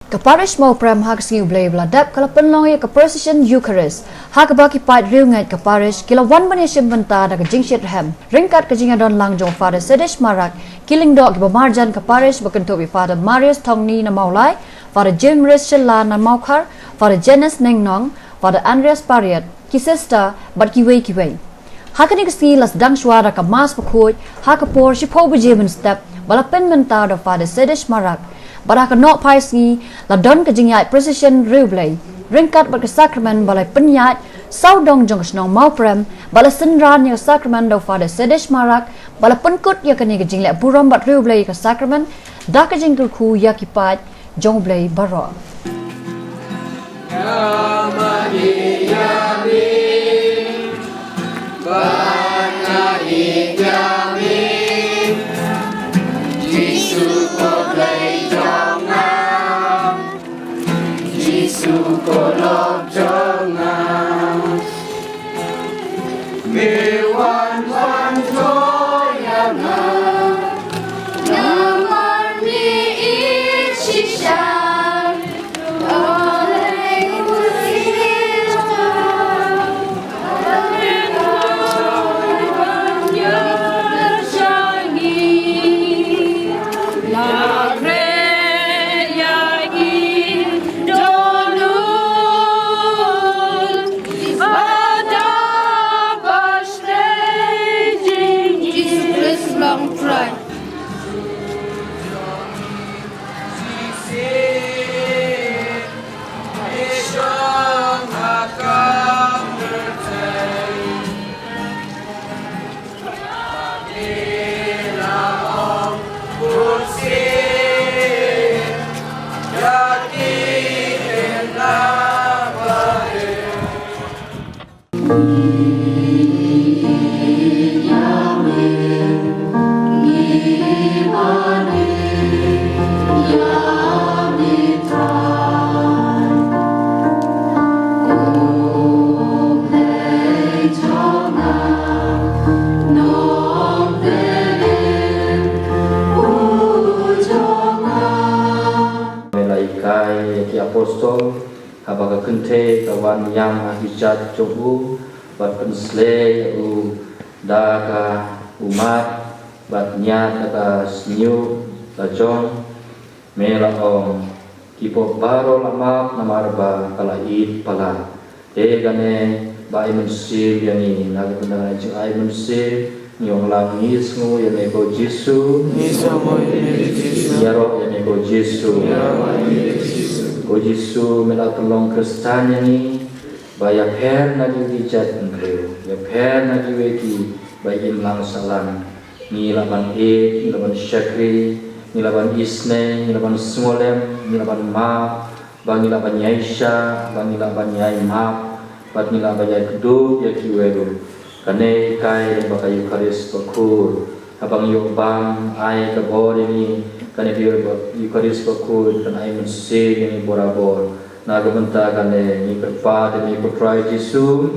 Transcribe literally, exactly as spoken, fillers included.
Ka Parish Mawprem ha ka sngi U Blei ba la dep ka la pynlong ïa ka Procession Eucharist, ha kaba ki paid riewngeit ka Parish ki la wan ban ïashim bynta da ka jingshitrhem ryngkat ka jingïadon lang jong Father Sedesh Marak, ki lyngdoh kiba marjan ka Parish ba kynthup ïa Father Marius Thongni na Mawlai, Father James Shylla na Mawkhar, Father Janice Nengnong, Father Andreas Pariat, ki sister bad kiwei kiwei. Ha kane ka sngi la sdang shuwa da ka Mass bakhuid ha ka por shiphew baje mynstep ba la pynmynta da Father Sedesh Marak. Bad ha ka nohphai sngi la don ka jingïaid procession riewblei ryngkat bad ka sakramen ba la pynïaid sawdong jong ka shnong Mawprem, ba la synran ïa ka sakramen da Father Sedesh Marak, ba la pynkut ïa kane ka jingleh burom bad riewblei ïa ka sakramen da ka jingkyrkhu ïa ki paid jong U Blei baroh. Me la hikai ïa ki apostol, haba ka kynthei ka wan ïam ha ki jait jong u, bad pynsleh ïa u da ka ummat, bad ñiad da ka shñiuh la jong. Me la ong, ki pop baroh la map namar ba ka la ïeit palat. Te kane ba ai mynsiem ïa ngi, na ka bynta ka jingai mynsiem, ngi ong lang, ngi sngew ïa me ko Jisu. Ngi sngew ïa me ko Jisu. Ngi ïaroh ïa me ko Jisu. Ngi ïaroh ïa me ko Jisu. Ko Jisu, me la pynlong Khristan ïa ngi, ba ïapher na kiwei ki jait bynriew, ïapher na kiwei ki ba im lang sahlang. Ngi lah ban ïeit, ngi lah ban shakri, ngi lah ban isynei, ngi lah ban sngewlem, ngi lah ban map, ba ngi lah ban ïaishah, ba ngi lah ban ïai map, bad ngi lah ban ïai kdup ïa kiwei ruh. Kane hikai lyngba ka Eucharist bakhuid. Haba ngi ïoh bam, ai ka bor ïa ngi, kane ka Eucharist bakhuid kan ai mynsiem ïa ngi borabor. Na ka bynta kane ngi kyrpad ïa me ko Trai Jisu.